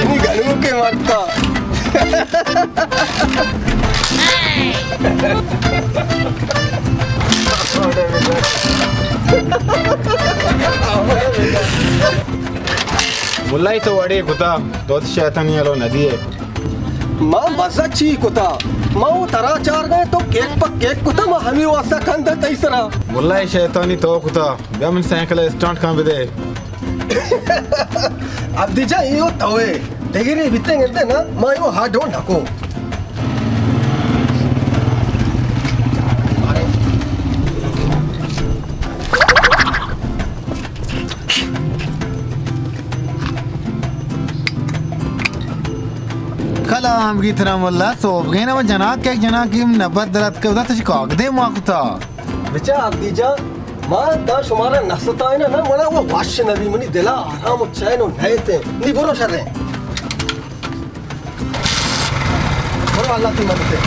نی گنوکے مرتا۔ ملائی تو وڑے کتا، تو شیطانی الو ندیے۔ ما بزا چی کتا؟ ما او ترا چار گئے تو کیک پہ کیک کتا، ما ہمی واسطہ کندہ تئی سرا۔ ملائی شیطانی تو کتا، بیا من سائیکل اسٹارٹ کن بدے۔ عبدی جان، ایو توے۔ دگرے بیتیں گندے نا، ما ایو ہاڈو نکو۔ کلام گی ترا ملا، صوب گئے نا جناک، ایک جناک کی نبت درد کے ادا تش کاغدے ما کتا۔ بچا عبدی جان، ما دا شمارا نہ ستائیناں نا، منا وہ وش نبی، منی دلا آرام و چین و نیتے۔ نی برو شریں۔ برو، اللہ تی مدد ہے۔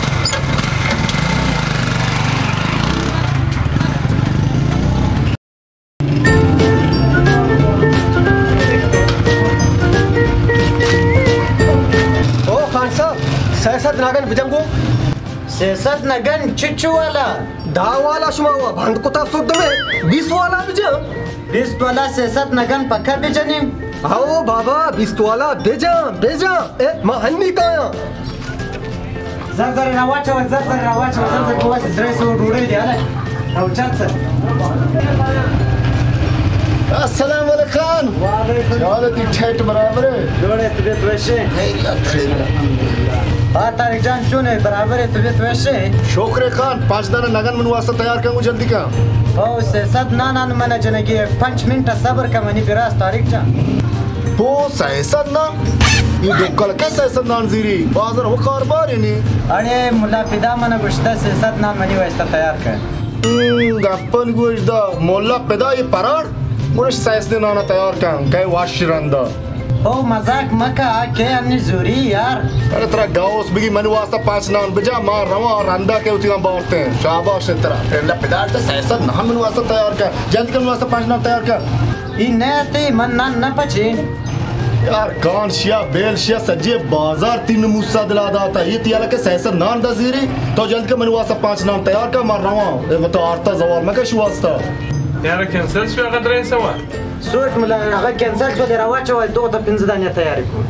او خان صاحب، سئے سد ناگن بجنگو۔ سئے سد نگن چچو والا؟ دا والا شما وا بند کتا سد میں، بیست والا بجن۔ بیست والا سئے سد نگن پکا بجنیم۔ ہاو بابا، بیست والا بجن، بجن۔ اے، ما ہنی کایاں۔ زر زر رواچو، زر زر رواچو، زر زر کو درس و ڈوڑے دے، الے۔ او چل سر۔ السلام علیکم۔ وعلیکم۔ چالے تی ٹھیٹ برابر ہے؟ جوڑے، طبیعت وشے؟ خیریت، خیریت۔ ہاں طارق جان، چون ہے؟ برابر ہے، طبیعت وشے؟ شکر خان، پانچ دانہ نگن من واسطہ تیار کن، جلدی کن۔ او سئے سد نان آن من جنگی، پنچ منٹ صبر کن منی براس طارق جان۔ تو سئے سد نان؟ یہ دکل کے سئے سد نان زیری؟ بازار ہو کاربار ہی نہیں۔ اڑے ملا پدا من گشتہ سئے سد نان منی واسطہ تیار کن۔ ہم، گپن گوش دا، مولا پدا یہ پراڑ، گوش سائس دے نانا تیار کن، کئے واش رندا۔ او مزاق مکا، آ کے انی زوری یار۔ ارے ترا گاوس بگی منی واسطہ پانچ نان بجا، ما رواں رندا کے اتیاں بارتے ہیں۔ شاباش ہے ترا۔ پہلا پدا تو سائس نہ منی واسطہ تیار کن، جلد کن منی واسطہ پانچ نان تیار کن۔ ای نہ تے من نان نہ پچین۔ یار کان شیا، بیل شیا، سجے بازار تی نموسا دلا داتا۔ یہ تیالا کے سہ سد نان دا زیری، تو جلد کے منی واسطہ پانچ نان تیار کر، من رواں۔ اے مت آرتا زوال مکش واسطہ۔ یار کینسل شو اگر درے سوا۔ سوچ ملا، اگر کینسل شو دے روا چو، دو تا پنز دانیا تیاری کو۔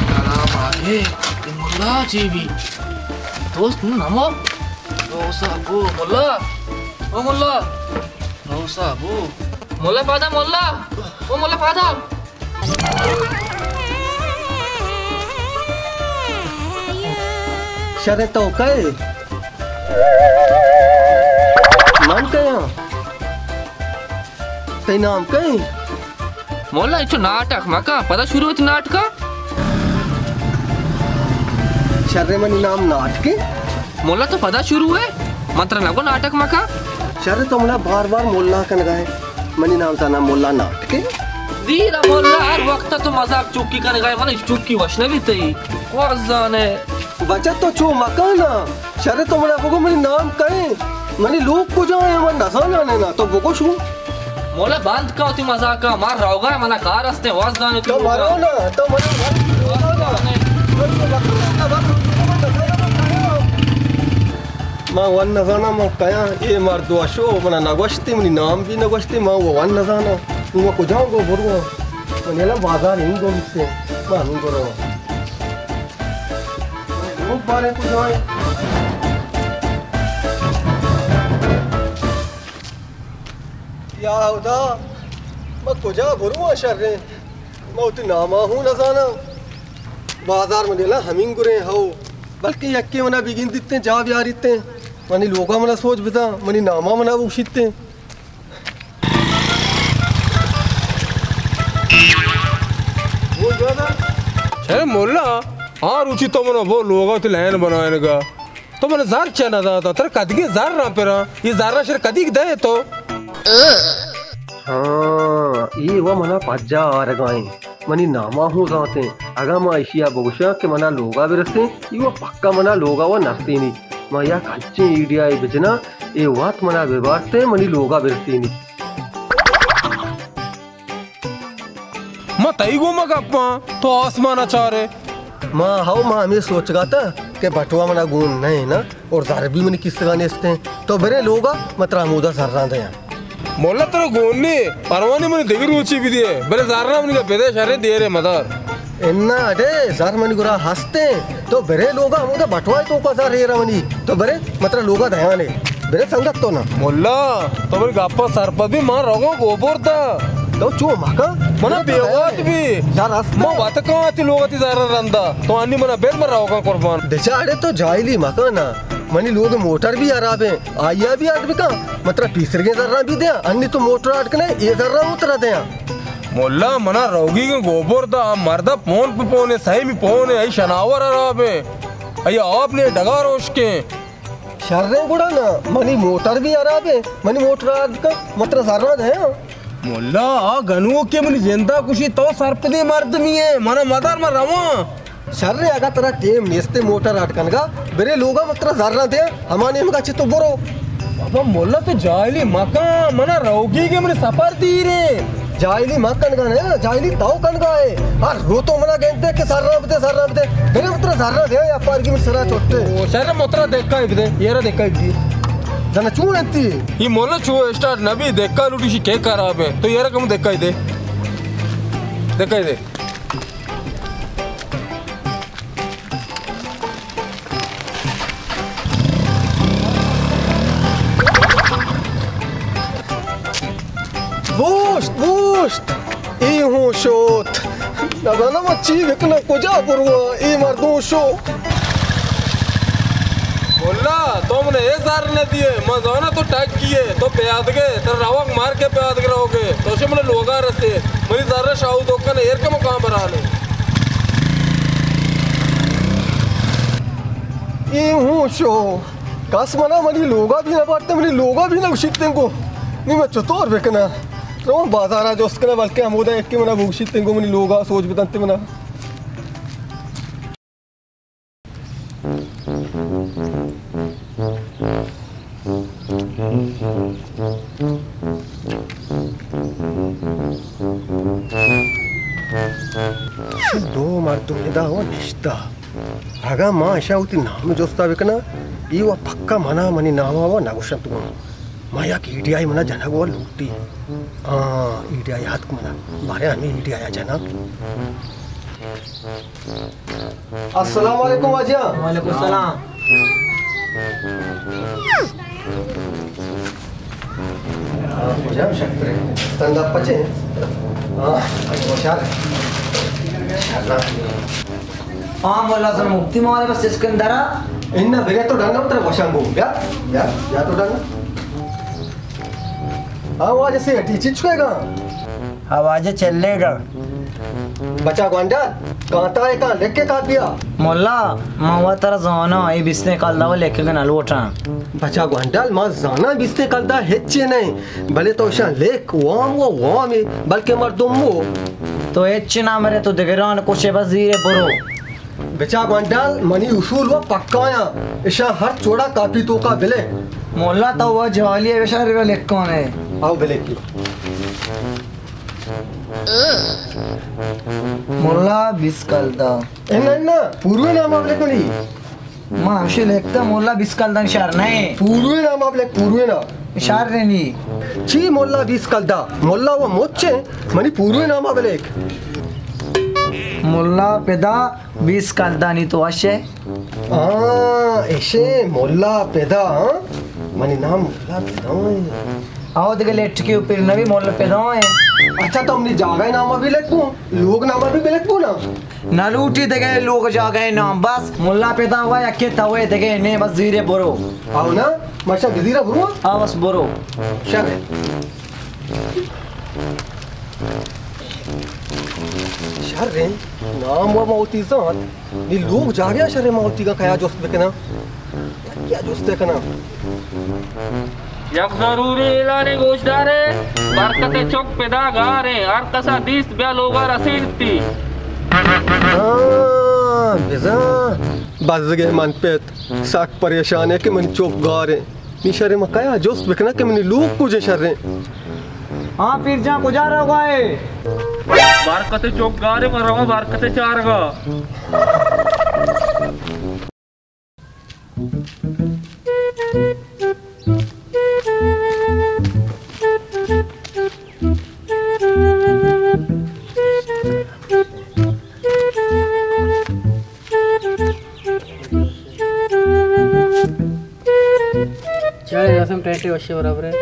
سلام علیک، اے ملا چی بی؟ دوست نمو؟ دوست ابو ملا، او ملا۔ دوست ابو۔ ملا پادا ملا، او ملا پادا۔ شر تو کئے؟ من کئے ہاں؟ تئی نام کئے؟ مولا، اچو ناٹک مکا، پدا شروع ہوتی ناٹکا۔ شر منی نام ناٹکے؟ مولا، تو پدا شروع ہے، من ترا نگو ناٹک مکا۔ شر تو منا بار بار مولا کنگا ہے۔ منی نام تا نام مولا ناٹکے۔ دیر مولا، ہر وقت تو مزاق چکی کنگا ہے، من چکی وش نہ بیتئی۔ واز زانے۔ بچہ تو چو مکانا۔ شر تو منا بگو منی نام کئے؟ منی لوگ کجا ہے؟ من نزانا نے نا، تو بگو شو۔ مولا بند کا وتی مزاکا، مار روگا ہے، منا کار ہستے، واز زانے تو تو۔ مرو نا، تو مرو۔ ما ون نزاناں من کیاں، اے مرد وشو منا نگوشتی، منی نام بھی نگوشتی، ما وہ ون نزاناں۔ ما کجا گو برو؟ من یلا بازار ہم گو بیتے، ما ہم گو رو۔ وہ بارے کجا ہے؟ یا ہدا، ما کجا برواں شریں؟ ما وتی ناما ہوں نزاناں۔ بازار من دلا ہمینگریں ہو، بلکہ یکے منا بگندیتیں، جا بیاریتیں، منی لوگا منا سوج بداں، منی ناما منا بگشیتیں۔ شر مولا، آ روچی تو منا بو لوگا وتی لین بنائینگا۔ تو من زر چہ نہ داتا، ترا کدگیں زر راں پراں، یہ زر شر کدیگ دے تو؟ ہاں، اے و منا پجا آرگا ایں۔ منی ناما ہوں زانتیں۔ اگاں ما ایشی ء بگوشاں کہ منا لوگا برسیں، اے و پکا منا لوگا و نرسینی۔ ما یک انچیں ایڈیا ء بجناں، اے وت منا ببارتیں، منی لوگا برسینی۔ ما تئی گوما گپاں، تو آسمان ء چارے۔ ما ہو، ما ہمے سوچگا اتاں کہ بٹوا منا گون نہ ایں نا، اور زر بھی منی کیسگا نیستیں۔ تو برے لوگا، ما ترا ہمودا زراں دیاں۔ مولا ترا گون نے، پروانی منی دگہ روچی بھی دے، بلے زراں منی کا بدے شرے دیرے مدار۔ انا اڈے، زر منی گرا ہستیں۔ تو برے لوگا، ہمودا بٹوائے توکا زر ایرا منی۔ تو برے، ما ترا لوگا دیانے۔ برے سنگت تو نا۔ مولا، تو منی گپا سرپد بی، ما روگاں گوبردا۔ تو چو مکن۔ منا بے وات بی۔ زر ہست۔ ما وت کاں تی لوگا تی زر رندا۔ تو انی منا بر، ما روگاں قربان۔ بچا اڈے تو جاہلی مکن نا۔ منی لوگ موٹر بھی حراب ہیں۔ آئیا بھی اڈ بکن۔ ما ترا پیسرگیں زراں بھی دیاں۔ انی تو موٹر اڈ کنے، اے زراں ہوں ترا دیاں۔ مولا، منا روگی گوبردا، آ مردا پون پہ پونے، سہی می پونے، ای شناور حراب ہیں۔ ای آپ نے ڈگار اوشکیں۔ شریں گڑا نا، منی موٹر بھی حراب ہے، منی موٹر آرد کن، ما ترا زراں دیاں۔ مولا، آ گنوکے منی جندا کشی، تو سرپدیں مردمی ئے، منا مدار، ما رواں۔ شریں، اگاں ترا ٹیم نیست موٹر اڈ کنگا، برے لوگا، ما ترا زراں دیاں، ہما نیمگا چہ تو برو۔ بابا مولا، تو جاہلی مکن، منا روگی گے، منی سفر دیرے۔ جاہلی ما کنگا نہ، جاہلی تو کنگا ئے۔ ہر رو تو منا گندے کہ زراں بدے، زراں بدے۔ برے ما ترا زراں دیاں، یا پارگی من سرا چوٹے۔ او شر، ما ترا دکا بدے، یارا دکا بدے۔ زنا چون انتی؟ یہ مولا چو اسٹارٹ نہ بی، دکا لوٹی شی کے خراب ہے۔ تو یارا کم دکا دے۔ دکا دے۔ بوشت، بوشت، اے ہوں شوت۔ نزاناں ما چی بکناں، کجا برواں، اے مردم شو۔ ملا، تو من اے زر نہ دیئے، ما زاناں تو ٹکی ئے، تو پیادگے، ترا روگ مار کے پیادگ روگے، تو چہ من لوگا رسے، منی زر شاہو دکن ایر کے مقام برانے۔ اے ہوں شو۔ کس منا منی لوگا بھی نہ بارتے، منی لوگا بھی نہ گوشیت انگو۔ نی من چطور بکناں؟ رو بازارا جست کناں، بلکہ ہمودا یکے منا بگوشیت انگو منی لوگا سوج بدنت منا۔ دو مردم ادا و نشتہ۔ اگاں ما اشاں وتی نام جستا بکناں، اے و پکا منا منی ناما و نگوشنت گوں۔ ما یک ایڈیاے منا جنگ و لوٹی۔ آ، ایڈیاے اتک منا۔ بارے ہمے ایڈیایا جناں۔ السلام علیکم واجہ۔ وعلیکم السلام۔ ہاں، کجام شکر ہے؟ تنگا پچے؟ ہاں، اچھا، شر۔ شر۔ ہاں، مولا حسن مفتی مالے بس اسکندرا۔ انہ بگے تو ڈنگا ترا وشان بو۔ بیا، بیا، بیا تو ڈنگا۔ ہاں، واجہ سے ہٹی چچ کوئے گا؟ ہاں، واجہ چلے گا۔ بچا گوانڈل، کانٹا ئے کاں، لکھ کے کاپیا۔ ملا، من و ترا زاناں، اے بیستیں کلدار و لکھگ نہ لوٹاں۔ بچا گوانڈل، من زاناں بیستیں کلدار ہچے نہ ایں، بلے تو اشاں لکھ، وام و وامے، بلکہ مردم مو۔ تو ہچ نہ مرے، تو دگران کشے، بس زیرے برو۔ بچا گوانڈل، منی اصول و پکایاں، اشاں ہر چوڑا کاپی توکا بلے۔ ملا، تو و جہالی ئے، بشار لکھانے۔ آؤ بلے کی۔ ملا، بیست کلدار۔ انہ، انہ، پوروے ناما بلے کنی۔ ما ہمشی لکھتا، ملا، بیست کلدار شر نہ ایں۔ پوروے ناما بلے، پوروے نا۔ شر نی۔ چی ملا بیست کلدار؟ ملا و مچ ایں، منی پوروے ناما بلے۔ ملا پدا بیست کلدار نی تو اشے۔ ہاں، اشے ملا پدا، ہاں؟ منی نام ملا پدا ایں۔ آؤ دگہ لٹکی و پر نبی، ملا پدا ایں۔ اچھا، تو منی جاگہ ناما بھی لکھوں، لوگ ناما بھی لکھوں نا؟ نہ لوٹی دگہ لوگ جاگہ نام، بس ملا پدا و یکے توے دگہ نے، بس زیرے برو۔ آؤ نا، ماشا بزیرا برو۔ آؤ بس برو۔ شر۔ شر ایں، نام و ما وتی زانت، نی لوگ جاگہ شر ایں، ما وتی گا کیا جست بکناں؟ کیا جست کناں؟ یک ضروری اعلانے گوشدارے، برکت چک پدا گاریں، ہر کسا دیست بیا لوگا رسینتی۔ ہاں، بزاں بزگے من پت سک پریشانے کہ من چک گاریں۔ نی شریں ما کیا جست بکناں کہ منی لوگ کجیں شریں۔ ہاں پیر جان، کجا روگا ئے؟ برکت چک گاریں، من رواں برکت چارگا۔ چارے رسم ٹیٹے وشے برابر ہے۔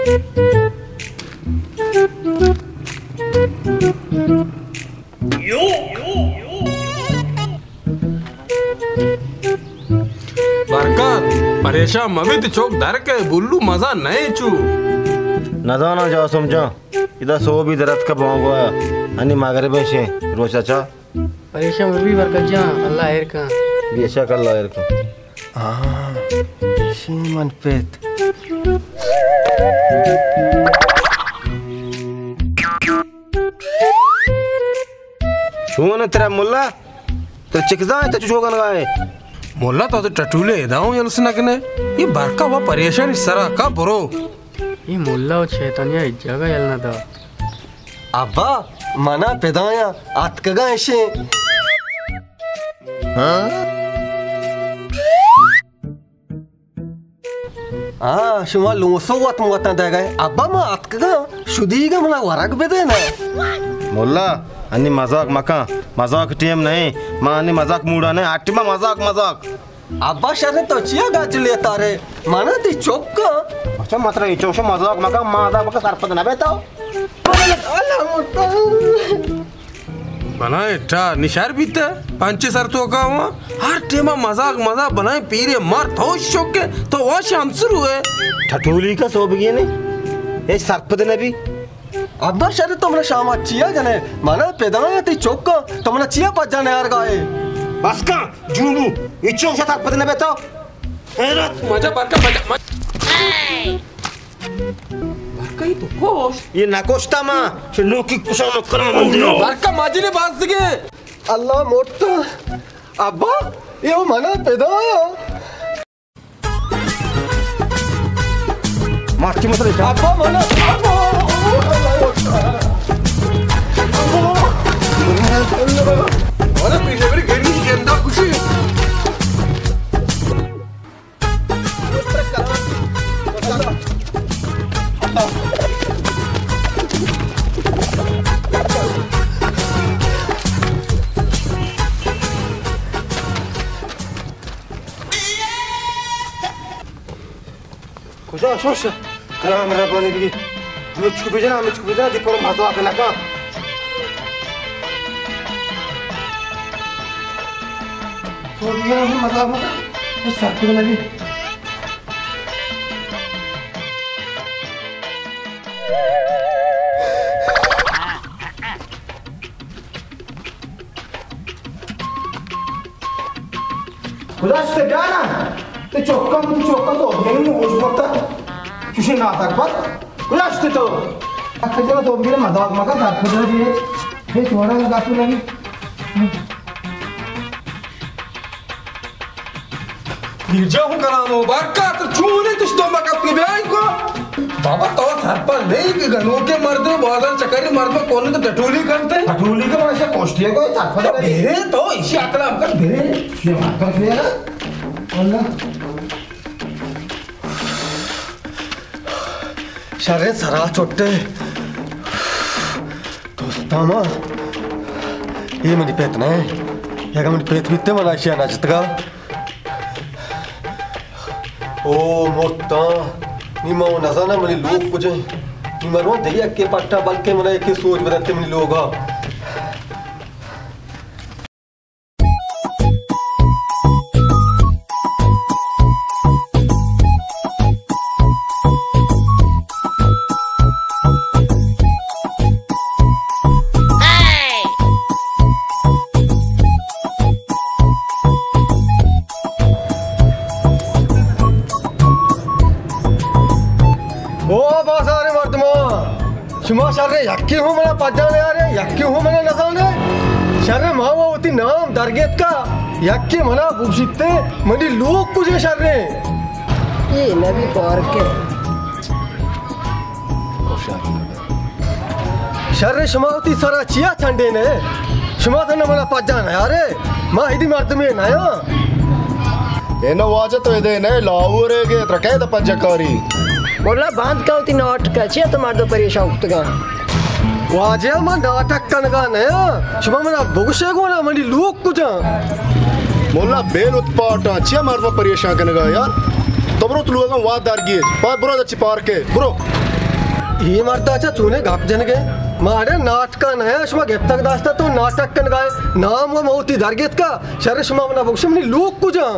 برکت، پریشان مبی، تئی چک در کئے، بلو مزہ نئے چو۔ نزاناں جاسم جان، ادا سوبی درتک بانگوایا، انی مغرب شیں روچا چا۔ پریشان مبی برکت جان، اللہ ہیر کن۔ بے شک اللہ ہیر کن۔ آ، شی من پت۔ چون ترا ملا؟ تو چک زانئے تو چو کنگا ئے؟ ملا تو تو ٹٹولے ادا ہوں یلس نہ کنے۔ یہ برکا وا پریشانی سرا کا برو۔ یہ ملا و شیطانیا ہچ جاگہ یل نہ دا۔ ابا، منا پدایاں اتکگاں اشیں۔ ہاں، شما لونسو وت موتاں دئیگا ئے۔ ابا، ما اتکگاں، شدیگا منا ورگ بدے نا۔ ملا، انی مزاق مکن، مزاق ٹیم نہیں، ما انی مزاق موڈا نہیں، ہر ٹیما مزاق، مزاق۔ ابا شر، تو چیا گاجلے تارے؟ منا تئی چکا۔ اچھا، مطلب اے چوش مزاق مکن، مزاق مکن، سرپد نہ بے تو۔ اللہ مرتا۔ منا اٹھا نشار بیتا، پنچے سر تو کا ہوا، ہر ٹیما مزاق، مزاق بنائے پیرے مار تو شوکے، تو واش ہمسرو ئے۔ ٹھٹولی کا سوبگی نے، اے سرپد نہ بی۔ ابا شر، تو منا شاما چیا جنے؟ منا پدایا تئی چکا، تو منا چیا پجا نیارگا ئے؟ بس کن، جونو، اچو شتر پد نہ بیتا۔ حیرت۔ مجا برکا، مجا، مجا۔ برکا، یہ تو کوش؟ یہ نہ کوشتا ما، چہ نوکی کشا مکرا من دیو۔ برکا، ماجی نے باز دگے۔ اللہ مرتا۔ ابا، یہ منا پدایا۔ مارچی مطلب کیا؟ ابا منا، ابا، ابا، ابا، ارے پیچھے میری گھر کی گندا خوشی۔ کجا شوش؟ کرام ربانی بگی۔ مچکو بجنا، مچکو بجنا، دی پر مزاق نکا۔ تو دیگه مزاق مکن. سرپد نبی. کجا شتے؟ بیا نا. تئی چکا، تئی چکا تو بگن مو گوش برتا. چوشی ناسرپد. کجا شتے تو؟ اکھا چلا تو بگن مزاق مکن، سرپد نہ بی. بے چوڑا گپ نہ بی. گرجا ہوں کلام و برکات چونے تش تو مکت کے بیائی کو. بابا تو سرپد نہیں کہ گنوکے مردے بازار چکری مرد میں کون تو ٹٹولی کرتے. ٹٹولی کا ماشا کوشتی ہے کوئی سرپد تو نہیں. بھیرے تو اسی اکلام کر بھیرے. یہ بات کر بھیرے. واللہ. شریں سرا چٹے. دوستاں ما، اے منی پت نہ. اگاں منی پت بیتے من اشیا نہ جتگا. او مرتاں، نی ما نزاناں منی لوگ کجیں. نی مرواں دگہ یکے پٹا، بلکیں منا یکے سوج بدنتے منی لوگا. شما شریں، یکے ہوں منا پجا نیارے، یکے ہوں منا نزانے۔ شریں، ما و وتی نام درگیتکا، یکے منا بگشیتے، منی لوگ کجے شریں؟ اے نبی پارکے۔ شریں، شما وتی سرا چیا چنڈینے؟ شما تھنا منا پجا نیارے، ما ہدی مردمے نیاں۔ اے نہ واجہ، تو ادے نئے، لاہور ئے گے، ترا کئے دا پجا کاری؟ مولا، بند کن وتی ناٹک ءَ، چیا تو مردم پریشان کتگاں؟ واجہ، من ناٹک کنگا نیاں، شما منا بگوشے گونا منی لوگ کجا؟ مولا، بیل وت پاٹاں، چیا مردم پریشان کنگا یار؟ تو برو تو لوگاں واد درگیج، پا برو دچی پارکے، برو۔ اے مردا چا چونے گپ جنگے؟ ما اڑے ناٹکا نیاں، شما گپتگ داشتا تو ناٹک کنگا ئے، نام و موتی درگیتکا، شر شما منا بگوشے منی لوگ کجا؟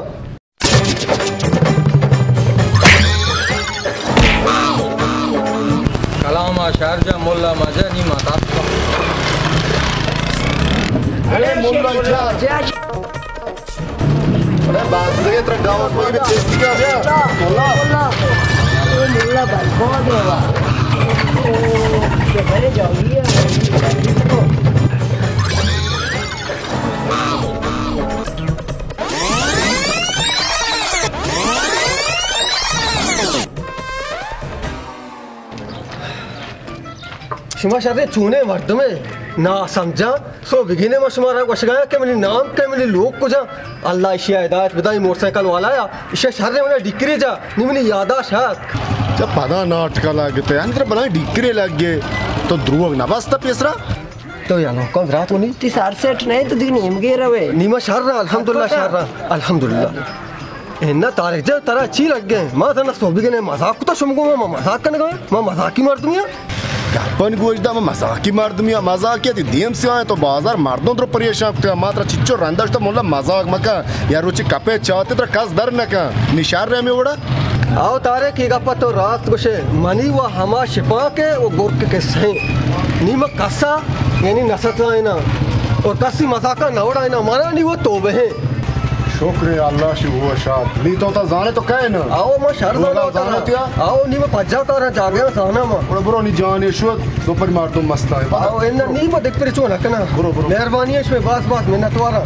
کلام ءَ شر جا، ملا مجا، نی ما تاپ۔ اڑے ملا جا۔ اڑے باز سے تر گاؤں کوئی بھی چیز کیا بیا؟ ملا۔ ملا بھائی، بہت ہے واہ۔ او، یہ بڑے جاؤ، یہ شما شریں چونیں مردمے، ناسمجھاں۔ سو بگینے ما شما را گوشگایا کہ منی نام کئے، منی لوگ کجا؟ اللہ اشیا ہدایت بدائی موٹر سائیکل والا یا اشیا شریں منا ڈکری جا، نی منی یاداش ہک۔ جا پدا ناٹکا لگتے، یعنی ترا بلائیں ڈکرے لگے، تو دروگ نہ بستا پیسرا؟ تو یلو کن رات ونی۔ تی سر سیٹ نہیں تو دی نیمگے روے۔ نیمہ شر رہا، الحمدللہ شر رہا، الحمدللہ۔ انا طارق جان، ترا چی لگے؟ ما تنا سو بگنے مذاق کتا، شم گو ما مذاق کنگا، ما مذاقی مردمی ہاں۔ گپن گوش دا، ما مذاقی مردمی ہاں، مذاق کیا تی دیم سے آئے تو بازار مردم تر پریشان کتا، ما ترا چچو رندش تو مولا مذاق مکن، یا روچی کپے چاتے ترا کس در نکن، نشار رہے میں وڑا۔ آو طارق، یہ گپا تو راست گوشے، منی و ہما شپانک و گرک کے سہیں۔ نی ما کسا، یعنی نسطائنا، اور کسی مذاقا نہ اڑائنا، منا نی و توبہ ہیں۔ شکر اللہ شی ہوا شاد۔ نی تو تا زانے تو کہے نا؟ آو ما شر زانا زانے تیا؟ آو نی ما پجا تارا جاگے زانا ما۔ برو، برو نی جانے شد، دو پر مردم مستا ہے۔ آو ان نی ما دکھ پر چون کنا۔ برو، برو۔ مہربانی ہے شوے باس باس منت وارا۔